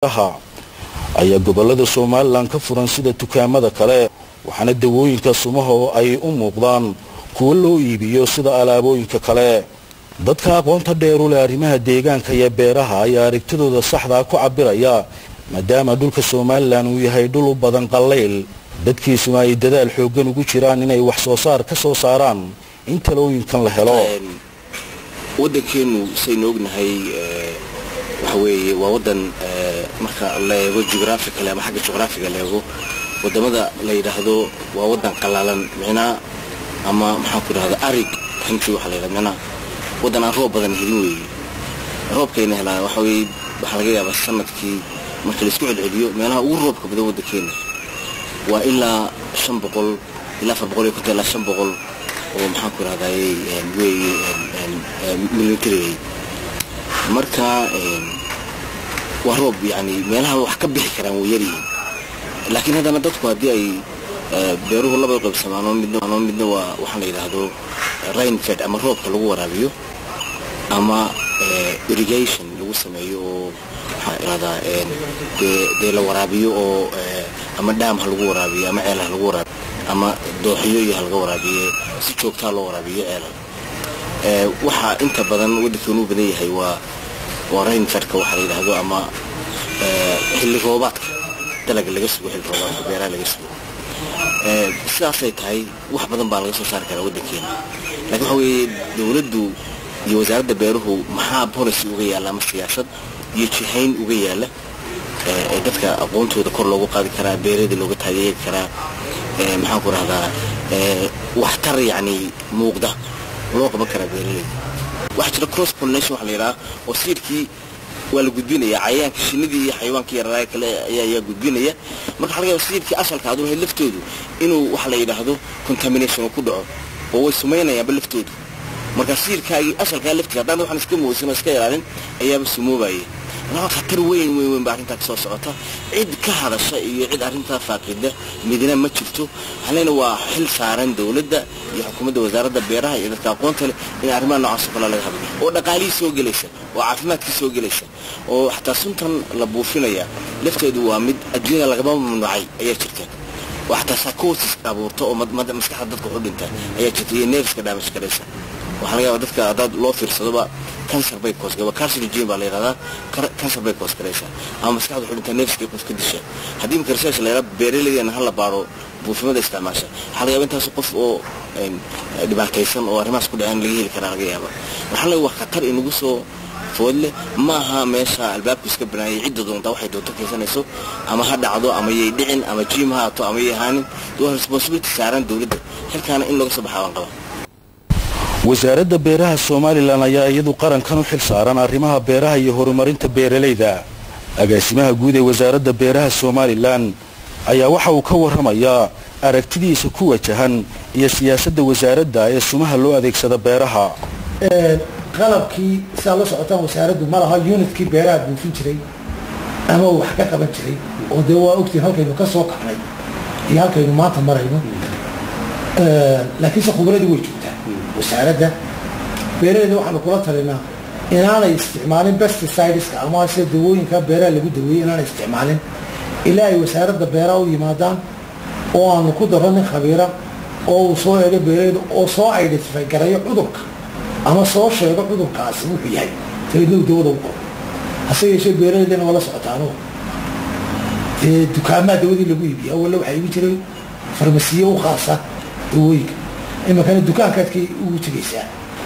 Ayaa gobolada Somalilan ka furan sida dukaamada kale, waxaana dawooyinka sumaha oo ay u muuqdaan kuwo loo iibiyo sida alaabooyinka kale. Dadka aqoonta dheeru leh arrimaha deegaanka iyo beeraha ayaa aragtidooda saxdaa ku cabiraya, maadaama dhulka Somalilan uu yahay dhul u badan qallayl, dadkiisuna ay dadaal xooggan ugu jiraan inay wax soo saar ka soo saaraan, in talooyinkan la helo. Waddankeennu saynu ognahay waxa weeye waa waddan marka la eego geographically ama xagga juqraafiga la eego waddamada la yidhaahdo waa waddan qalalan, micnaa ama maxaan ku idhahda arid country waxa la yidhahda, micnaha waddan aan roob badan helin weeye. Roobkayna helaa waxa weeye waxaa laga yaabaa sanadkii marka la isku celceliyo meelaha ugu roobka badan waddankeena waa ilaa 500 ilaa 450 ilaa 500 oo maxaan ku idhahdaye weeye millimeter. Marka waa roob yani meelaha wax ka bixi karaan way yaryihiin, laakiin haddana dadku haddii ay beeruhu laba u qaybsamaano, midna waa waxaan la yidhaahdo rainfed ama roobka lagu waraabiyo ama irrigation lagu sameeyo oo maxaa idhahdaa dee la waraabiyo oo ama dhaam ha lagu waraabiyo ama ceel ha lagu waraabiyo ama dooxiyo iyo ha laga waraabiye, si joogtaa loo waraabiyo ceelal. Waxaa inta badan waddankeenu u badan yahay waa rainfedka waxa la yidhaahdo ama xilli roobaadka dalaga laga sugo, xilli roobaadka beeraha laga sugo. Sidaasay tahay wax badan baa laga soo saari karaa waddankeena, lakin waxa weeye dowladdu iyo wasaaradda beeruhu maxaa policy uga yaalla ama siyaasad iyo jihayn uga yaalla ee dadka aqoontooda kor loogu qaadi karaa, beerada looga taageeri karaa, maxaan ku rahdaa waxtar yacni muuqda loo qaban karaa beeralayda? Waxaa jira cross pollination waxa la yidhaha oo seedkii waa la gudbinaya, cayayaanka shinnidii iyo xayawaankii yararaaya kale ayaa gudbinaya. Marka waxa laga yaaba seedkii asalka aad u lahayd laftoodu inuu waxa la yidhaahdo contamination uu ku dhaco oo way sumaynayaanba laftoodu. Marka seedkaagii asalkaa laftiisa haddaan waxaan iska moosin oo iska ilaalin ayaaba sumoobaya. Marka khatar weyn weyn weyn baa arrintaa kasoo socota, cid ka hadasha iyo cid arrintaa faaqida midna ma jirto. Waxaan leenahay waa xil saaran dowladda iyo xukuumadda, wasaaradda beeraha iyo dadka aqoonta leh in arrimaha noocaas oo kale laga hadlo, oo dhaqaalihii soo gelaysa oo caafimaadkii soo gelaysa, oo xataa suntan la buufinaya lafteedu waa mid adduunyada lagama mamnuucay ayaa jirta, oo xataa psychosis abuurta oo maskaxda dadka u dhinta ayaa jirta iyo nerveska damage garaysa. Waxaa laga yaabaa dadka haddaad loo fiirsadoba cancer bay cause, carcinogen baa la yidhahdaa, cancer bay cause garaysaa ama maskaxda wuxuu dhintaa, nerveska qof ka disha. Haddii imika research la yidhaha beeralaydana ha la baaro buufimada isticmaasha, waxaa laga yaaba intaas qof oo dhibaataysan oo arrimahaas ku dhaceen laga heli karaa laga yaaba. Waxaa laga waa khatar inagu soo food leh, ma aha meesha albaabku iska banaayay cidda doontaa waxay doonto keensanayso, ama ha dhacdo ama yay dhicin ama GM ha haato ama yay ahaanin. Waa responsibility saaran dowladda, xilkaana in looga soo baxaa baan qabaa. Wasaaradda beeraha Somalilan ayaa iyadu qarankan u xil saaran arrimaha beeraha iyo horumarinta beeralayda. Agaasimaha guud ee wasaaradda beeraha Somalilan ayaa waxa uu ka warramayaa aragtidiisa ku wajahan iyo siyaasadda wasaaradda ee sumaha loo adeegsada beeraha. Qalabkii sidaad la socotaan wasaaraddu ma laha unitkii beeraha buufin jiray ama wax ka qaban jiray, oo dee waa ogtiin halkaynu ka soo kacnay iyo halkaynu maanta marayno, laakiinse khubradii way joogtaa wasaaradda. Beeraheeda waxaanu kula talinaa inaanay isticmaalin pesticideska ama sida dawooyinka beeraha lagu daweeyey inaanay isticmaalin ilaa ay wasaaradda beeraha u yimaadaan oo aanu ku daro nin khabiira oo uu soo eego beeraleyda oo soo identify garayo cudurka ama soo sheego cudurkaasi wuxuu yahay, dabeedna uu dawada u qoro. Hase yeeshee beeraleydana waa la socotaano dee dukaamaa dawadii lagu iibiya. Awalla waxaa iibin jiray farmasiye u khaasa dawooyinka, iminkana dukaankaad ka ugu tegaysaa.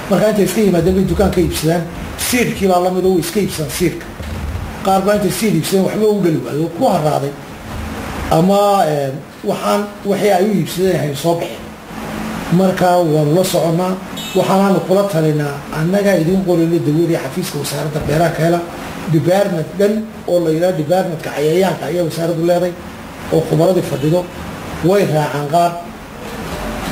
Marka intay iska yimaadeen bay dukaan ka iibsadaan. Seedkii baa lamid oo way iska iibsadaan seedka. Qaar baa intay seed iibsadeen waxba u dhali waayo ku haraaday ama waxaan wixii ay u iibsadeen hayn soo bixin. Marka waanu la soconnaa, waxaanaanu kula talinaa annagaa idiin qorayno dawadii xafiiska wasaaradda beeraha ka hela. Department dhan oo la yidhaha departmentka cayayaanka ayaa wasaaraddu leeday oo khubaradii fadhido, way raacaan qaar,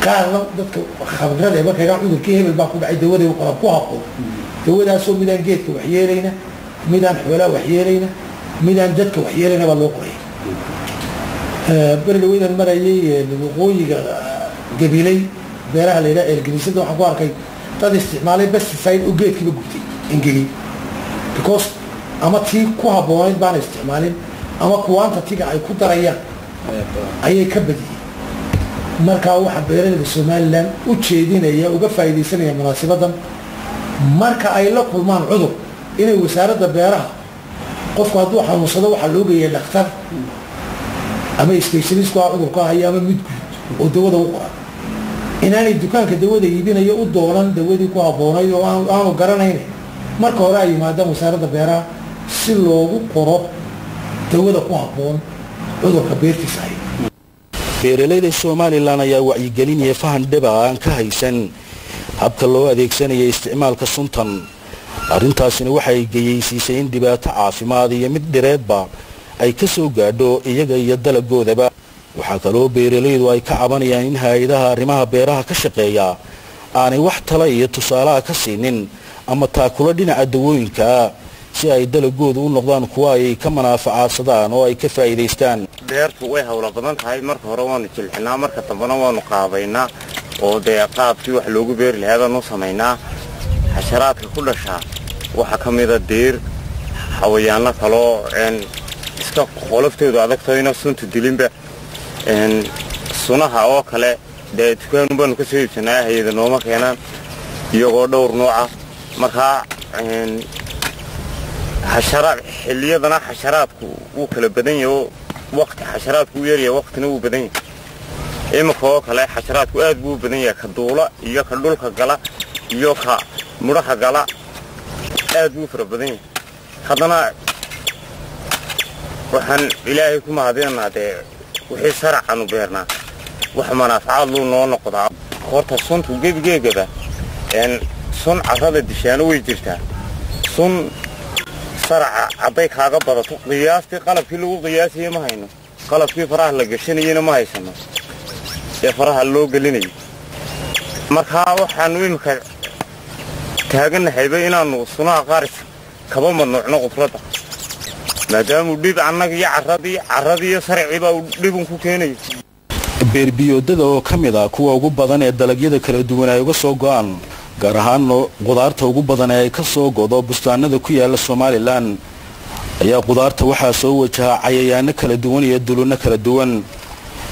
qaarna dadka khabrada ee markay cudurkii hebel baa ku dhacay dawaday u qoraan ku habboon, dawadaasoo midaan geedka waxyeelayna, midaan xoolaha waxyeelayna, midaan dadka waxyeelayna baa loo qoraya. Beri dhaweydaan marayay waqooyiga Gabiley, beeraha la yidhaha Ceelgelisada, waxaan ku arkay dad isticmaalay pesticide oo geedkiiba gubtay, engegay, because Ama tii ku habboonayd baana isticmaalin, ama quantity-ga ay ku darayaan ayay ka badiyeen. Markaa waxaa beeralayda Somalilan u jeedinaya, uga faa'iidaysanaya munaasibadan, marka ay la kulmaan cudur inay wasaaradda beeraha, qofku hadduu xanuunsado waxaa loo geeya dhakhtar ama specialist ah cudurka haya ama mid guud oo dawada u qoran, inaanay dukaanka dawada iibinayo u doonan dawadii ku habboonayd oo aanu garanayn. Marka hore ay yimaadaan wasaaradda beeraha si loogu qoro dawada ku habboon cudurka beertiisa hay. Beeralayda Somalilan ayaa wacyigelinaya fahan dheba aan ka haysan habka loo adeegsanaya isticmaalka suntan. Arrintaasina waxay geyeysiisay in dhibaato caafimaad iyo mid dhireedba ay ka soo gaadho iyaga iyo dalagoodaba. Waxaa kaloo beeralaydu ay ka cabanayaan in hay-adaha arrimaha beeraha ka shaqeeya aanay wax tala iyo tusaalaha ka siinin ama taakulo dhinaca dawooyinkaa si ay dalagoodu u noqdaan kuwa ay ka manaafacaadsadaan oo ay ka faa'iidaystaan. Beertu way hawlo badan tahay. Marka hore waanu jilxinaa, marka dambena waanu qaabaynaa oo dee qaabkii wax loogu beeri lahaa baanu samaynaa. Xasharaadka ku dhashaa waxaa ka mida diir, xawayaano kaloo iska qoloftoodu adagtayna suntu dilinba. Sunaha oo kale dee dukaanun baanu ka soo iibsanaa, hay-ada nooma keenaan iyagoo dhowr nooca. Markaa xasharaad xilliyadana xasharaadku wuu kala badan yahay oo waqti xasharaadku u yaryahay, waqtina wuu badan yahay. Iminka oo kale xasharaadku aad buu u badan yahay, ka duula iyo ka dhulka gala iyo ka mudhaha gala aad buu u fara badan yahay. Haddana waxaan Ilaahay ku mahadinanaa dee wixii saracaanu beernaa wax manaafacaad luu noo noqdaa. Horta suntu gebigeegaba sun carrada dishaano way jirtaa, sun saraca hadday kaaga badato qiyaastii qalabkii lagu qiyaasayey ma hayno, qalabkii faraha la gashanayeyna ma haysano ee faraha loo gelinayo. Markaa waxaanu iminka taaganahayba inaannu sunaha qaar kaba madnuucno qufradda, maadaamuu dhib annaga iyo carradii carradiiyo sarciibaa uu dhibun ku keenayo. Beerbiyoodada oo ka mid ah kuwa ugu badan ee dalagyada kala duwan ay uga soo go'aan, gaar ahaan qudaarta ugu badan ee ay ka soo godo bustaanada ku yaala Somalilan, ayaa qudaarta waxaa soo wajaha cayayaano kala duwan iyo dulunno kala duwan,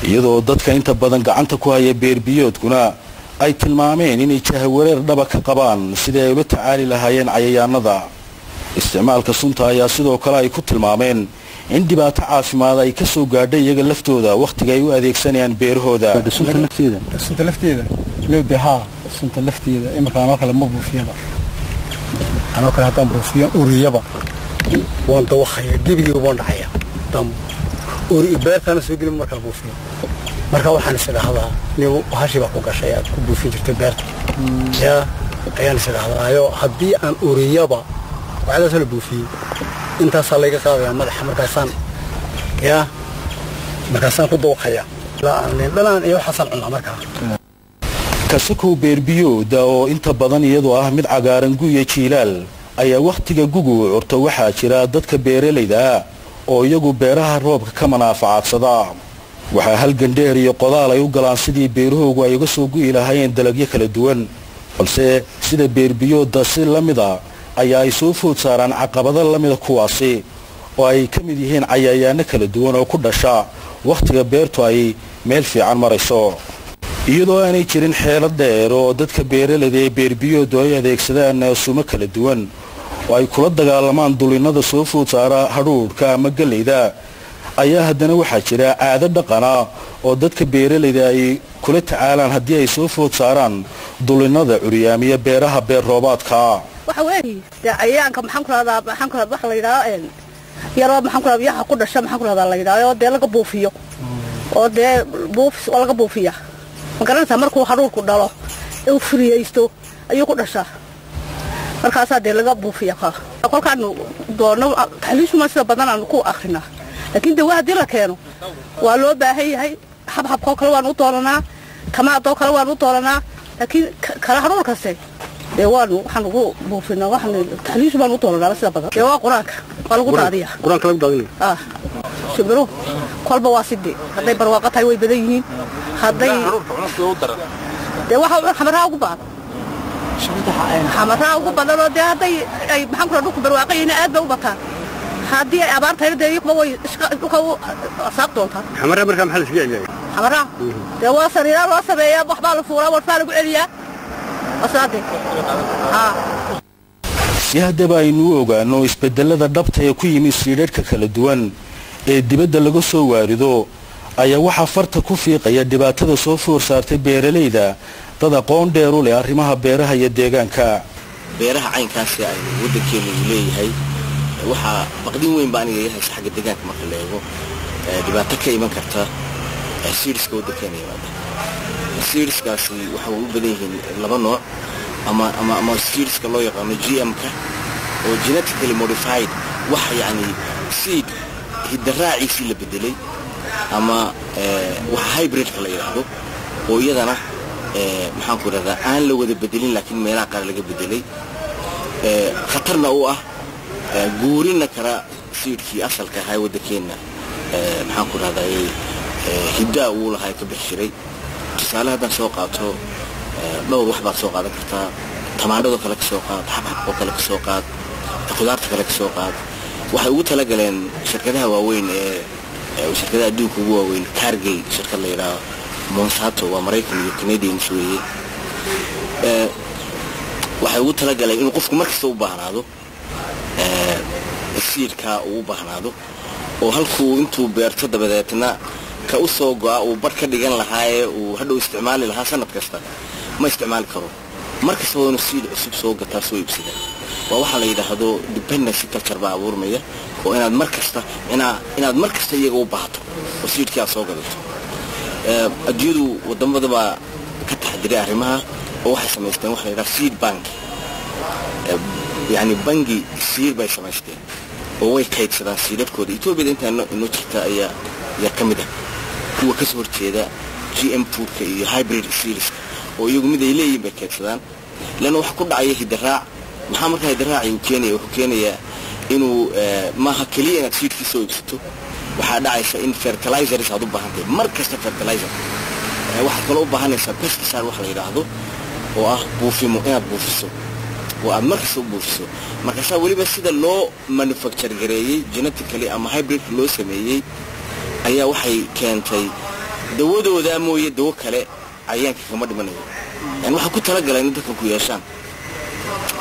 iyadoo dadka inta badan gacanta ku haya beerbiyoodkuna ay tilmaameen inay jahawareer dhaba ka qabaan sidii ay ula tacaali lahaayeen cayayaanada. Isticmaalka sunta ayaa sidoo kale ay ku tilmaameen in dhibaato caafimaad ay ka soo gaadha iyaga laftooda wakhtiga ay u adeegsanayaan beerahooda. Sunta lafteeda lowde haa, sunta lafteeda iminka anoo kale ma buufiyaba. Anoo kale haddaan buufiyo uriyaba waan dawaqaya, gebigeyga waan dhacaya, uri beertaana soo gelin markaan buufiyo. Marka waxaan is idhaahdaa nin hashii baa ku gashay aad ku buufin jirtay beerta yaa ayaan is idhaahdaayo. Haddii aan uriyaba waxdaasoo la buufiyey intaasaa layga qaadayaa madaxa, markaasaan yaa markaasaan ku dawaqaya dhalaan iyo waxaasaan cunaa markaa. Kasakow beerbiyooda oo inta badan iyadoo ah mid cagaaran guya jiilaal ayaa wakhtiga gugu curto, waxaa jira dadka beeralayda ah oo iyagu beeraha roobka ka manaafacadsada. Waxaa halgandheer iyo qodaal ay u galaan sidii beerahoogu ay uga soo gu'i lahaayeen dalagyo kala duwan, balse sida beerbiyoodda si la mid a ayaa ay soo food saaraan caqabado la mida kuwaasi oo ay ka mid yihiin cayayaano kala duwan oo ku dhasha wakhtiga beertu ay meel fiican marayso. Iyadoo aanay jirin xeelad dheer oo dadka beeralayda ee beerbiyoodu ay adeegsadaan sumo kala duwan oo ay kula dagaalamaan dulinnada soo food saara hadhuudhka ama galleyda, ayaa haddana waxaa jira caado dhaqana oo dadka beeralayda ay kula tacaalaan haddii ay soo food saaraan dulinnada curyaamiya beeraha beer roobaadka. Waxa weeye dee cayayaanka maxaan ku rahdaa, maxaan ku rahdaa, waxa la yidhaha yaroo maxaan ku rahdaa biyaha ku dhasha, maxaan ku rahdaa la yidhaha oo dee laga buufiyo oo dee buufis oo laga buufiya, ma garanaysaa? Markuu hadhuurku dhalo ee uu furiyeysto ayuu ku dhashaa, markaasaa dee laga buufiya. Ka kolkaanu doonno taxliishuma sida badan aanu ku akrinaa, laakiin dawa haddii la keeno waa loo baahan yahay. Xabxabkoo kale waanu u doonanaa, tamaadoo kale waanu u doonanaa, laakiin kala hadhuur kaste dee waanu waxaan ugu buufinaa, waxaan taxliishu baanu u doonanaa sida badan. Dee waa qur-aanka waa lagu daadiyaa, qur-aanka lagu daadinaya. Ah, shimbiruhu kolba waa sidee, hadday barwaaqo tahay way badan yihiin, hadday dee waxa xamaraa ugu badan, xamaraa ugu badan oo dee hadday ay maxaan ku rahaa dhulku barwaaqo yihiin aad bay u bataan. Haddii ay abaar tahayna dee iyaguma way dhulka u asaab doontaa. Xamara markaa maxaa la iskaga celiyaa? Xamaraha dee waa sariiraa loo sameeyaa, waxbaa la fuuraa, warfaa lagu celiyaa, wasaade haa. Si haddaba aynu u ogaano isbedelada dhabta ee ku yimi siidhadhka kala duwan ee dibadda laga soo waarido, ayaa waxaa farta ku fiiqaya dhibaatada soo foor saartay beeralayda dad aqoon dheer u leh arrimaha beeraha iyo deegaanka. Beeraha caynkaasi aynu waddankeenu uu leeyahay, waxaa baqdin weyn ba aniga iga haysa xagga deegaanka marka la eego, dhibaato ka iman karta seedska waddankeena yimaada. Seedskaasi waxa u badan yihiin laba nooc, ama seedska loo yaqaano GM-ka oo genetically modified, wax yacni seed hiddaraaciisii la bedelay, ama waxa hybridka la yidhaahdo oo iyadana maxaan ku idhahdaa aan la wada bedelin, laakiin meelaha qaar laga bedelay, khatarna u ah, guurina kara seedkii asalka ahaa waddankeenna, maxaan ku idhahdaa, hiddaa uu lahaa ka bixi jiray. Tusaale haddaan soo qaato, dhowr wax baad soo qaadan kartaa: tamaandhadoo kale ka soo qaad, xabxabkoo kale ka soo qaad, khudaarta kale ka soo qaad. Waxay ugu talagaleen shirkadaha waaweyn ee shirkadaha adduunka ugu waaweyn, Cargill shirkad la yidhaaho, Monsanto, waa Maraykan iyo Canadians weeye. Waxay ugu talagaleen inuu qofku mar kasta u baahnaado seedkaa uu u baahnaado, oo halkuu intuu beerto dabadeetna ka u soo go'a uu bar ka dhigan lahaayee uu hadhow isticmaali lahaa sanad kasta, ma isticmaali karo. Mar kasta waa inuu seed cusub soo gataa, soo iibsada. Waa waxaa la yidhaahdo dependency culture baa abuurmaya, oo inaad mar kasta inaad mar kasta iyaga u baahato oo seedkii aad soo gadato. Adduunyadu wadamada baa ka taxadiray arrimaha, oo waxay samaysteen waxa la yidhaha seed bank, yacni bangi seed bay samaysteen oo way kaydsadaan seedadkooda. Etoobiyada intaa inoo jirta ayaa ka mid ah kuwa kasoo horjeeda GM foodka iyo hybrid seedska, oo iyagu mid ay leeyihin bay kaydsadaan, leanna waxa ku dhacaya hidaraac. Maxaa markaa hidaraaci uu keenaya? Wuxuu keenayaa inuu maaha keliya inaad seedkii soo iibsato, waxaa dhacaysa in fertilizers aad u baahan tahay mar kasta fertilizer. Waxaad kaloo u baahanaysaa pesticide wax la yidhaahdo, oo ah buufimo inaad buufiso oo aad mar kasta u buufiso. Markaasaa weliba sida loo manufacture gareeyey genetically ama hybridka loo sameeyey ayaa waxay keentay dawadoodaa mooye dawo kale cayaanka kama dhimanayo. Yani waxaa ku talagaleen in dadkan ku yeeshaan.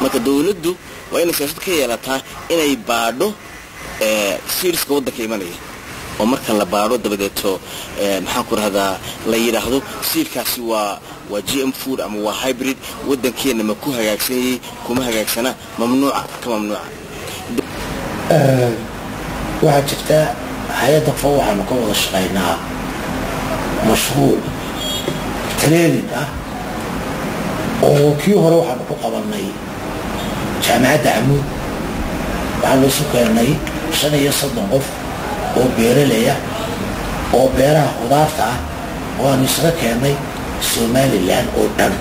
Marka dawladdu waa inay siyaasad ka yeelataa inay baadho seedska waddanka imanaya, oo marka la baadho dabadeeto, maxaan ku rahdaa, la yidhaahdo seedkaasi waa GM food ama waa hybrid, waddankeenna ma ku hagaagsan yahay, kuma hagaagsana, mamnuuca ka mamnuuca. Waxaa jirta hay-adda FAO, waxaanu ka wada shaqaynaa mashruuc training ah, oo kii hore waxaanu ku qabanay Jaamacadda Camuud. Waxaa loosu keenay 35 qof oo beeralaya oo beeraha khudaarta ah, oo aanu isaga keennay Somaliland oo dhan.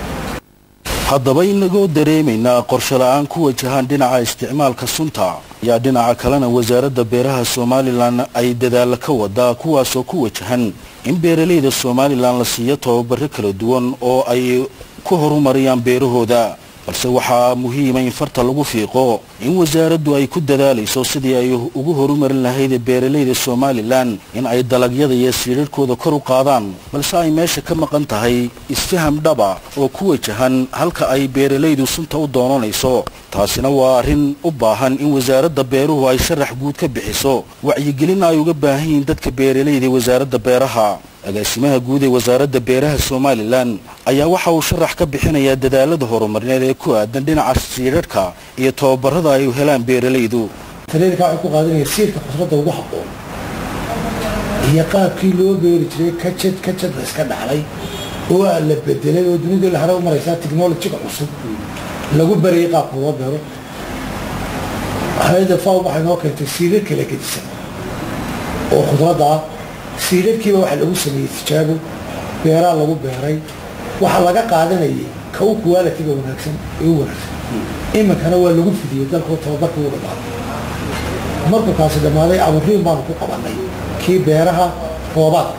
Haddaba inagoo dareemaynaa qorshe la-aan ku wajahan dhinaca isticmaalka sunta, ayaa dhinaca kalena Wasaaradda Beeraha Somaliland ay dadaalo ka wadaa, kuwaasoo ku wajahan in beeralayda Somaliland la siiyo tababaro kala duwan oo ay ku horumariyaan beerahooda. Balse waxaa muhiima in farta lagu fiiqo in wasaaraddu ay ku dadaalayso sidii ay ugu horumarin lahayd beeralayda Somaliland in ay dalagyada iyo seedadhkooda kor u qaadaan, balse ay meesha ka maqan tahay isfaham dhaba oo ku wajahan halka ay beeralaydu sunta u doonanayso. Taasina waa arrin u baahan in Wasaaradda Beeruhu ay sharax guud ka bixiso, wacyigelinna ay uga baahan yihiin dadka beeralayda Wasaaradda Beeraha. Agaasimaha guud ee Wasaaradda Beeraha Somaliland ayaa waxa uu sharax ka bixinayaa dadaalada horumarineed ee ku aadan dhinaca seedadhka iyo tababarada ay helaan beeralaydu. Trainingka waxay ku qaadanaya seedka khudradda ugu habboon iyo qaabkii loo beeri jiray, kajad kajad la iska dhaxlay oo aa la bedelay, oo dunida la hore u maraysaa technologyga cusub lagu barayay qaabka loo beero. Hay-adda FAO waxay noo keentay seedad kala gedisan oo khudradda ah. Seedadkiiba waxaa lagu sameeyey tijaabo, beeraa lagu beeray, waxaa laga qaadanayay ka u qualityga wanaagsan ee u wanaagsan. Iminkana waa lagu fidiyey dalkoo tababarka uu dhamaaday. Markuu kaasi dhammaaday, aburiin baanu ku qabanay kii beeraha roobaadka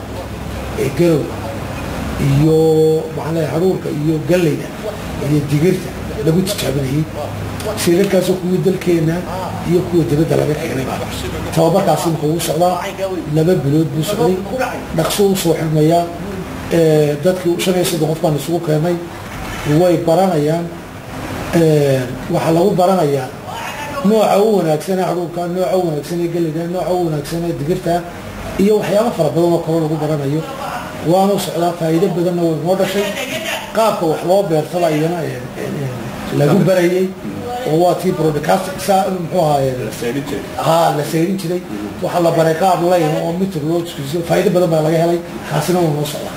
ee garowga iyo maxaa leeyahay haruurka iyo galleyda iyo digirta lagu tijaabinayay. Seedadkaasoo kuwii dalkeena iyo kuwa dibadda laga keenayba. Tababarkaasi imika wuu socdaa, 2 bilood buu socday, dhaqso u soo xidhmayaa. Dadkii 35 qof baan isugu keenay, way baranayaan. Waxaa lagu baranayaa nooca u wanaagsan ee hadhuurka, nooca u wanaagsan ee gelida, nooca u wanaagsan ee digirta iyo waxyaabo fara badan oo kaloo lagu baranayo. Waanu socdaa, faa'iido badanna way noo dhashay. Qaabka wax loo beertaba iyana lagu barayey oo waa tii broadcast saa muxuu ahaaye ha la sayrin jiray. Waxaa la baray qaab line oo mitir loo iskusiyo. Faa'iido badan baa laga helay, kaasina wuu noo socdaa.